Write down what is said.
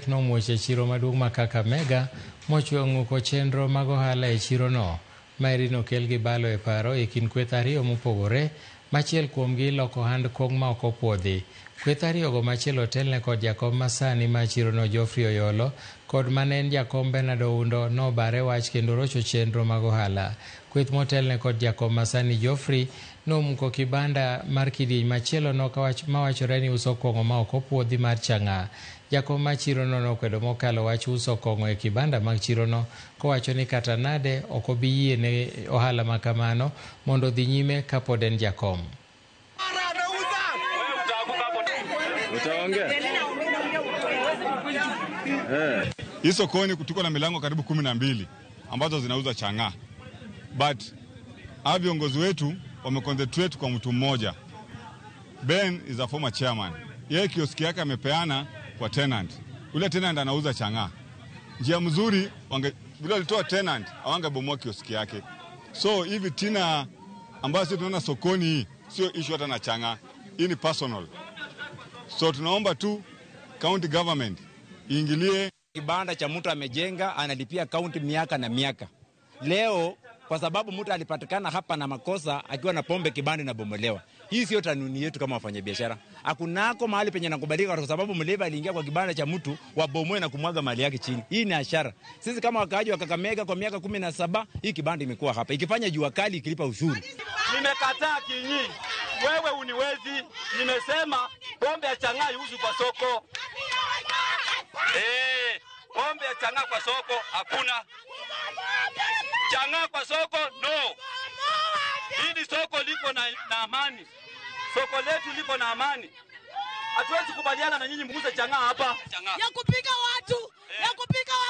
Nomuoch e chiro maduong' ma Kakamega mochwe ong'uko chenro mag ohala e chirono. Maeri nokel gi balo e paro e kind kweth ariyo mopogore, machiel kuomgi loko ohand kong' ma ok opuodhi. Kweth ariyogo machiel otelne kod jakom masani ma chirono Geoffrey Oyolo kod mane en jakom Bernard Oundo nobare wach kendo rocho chenro mag ohala. Kweth motelne kod jakom masani Geoffrey nomuko kibanda mar kidieny machielo no mawachore ni uso kong'o ma ok opuodhi mar chang'aa. Jakom mar chirono nokwedo mokalo wach uso kong'o e kibanda mag chirono kowacho ni kata nade ok obi yie ne ohala ma kamano mondo odhi nyime kapod en jakom. Hii sokoni tuko na milango karibu 12 ambazo zinauza chang'aa, but hawa viongozi wetu wameconcentrate kwa mtu mmoja. Ben is a former chairman, yeye kioski yake amepeana kwa tenant. Yule tenant anauza chang'aa. Njia mzuri vile walitoa tenant hawangebomoa kioski yake. So hivi tina ambayo sisi tunaona sokoni hii sio issue hata na chang'aa, hii ni personal. So tunaomba tu county government iingilie. Kibanda cha mtu amejenga analipia county miaka na miaka. Leo kwa sababu mtu alipatikana hapa na makosa akiwa na pombe, kibanda inabomolewa. Hii sio tanuni yetu kama wafanyabiashara. Hakunako mahali penye nakubalika kwa sababu mlevi aliingia kwa kibanda cha mtu wabomoe na kumwaga mali yake chini. Hii ni hasara. Sisi kama wakaaji wa Kakamega kwa miaka 17 hii kibanda imekuwa hapa ikifanya jua kali ikilipa ushuru. Nimekataa kinyi. Wewe uniwezi. Nimesema pombe ya chang'aa iuzwe kwa soko. Pombe ya chang'aa kwa soko hakuna. Chang'aa kwa soko no. Hili soko liko na amani. Soko letu liko na amani. Hatuwezi kubaliana na nyinyi muuze chang'aa hapa. Ya kupika watu, ya kupika watu.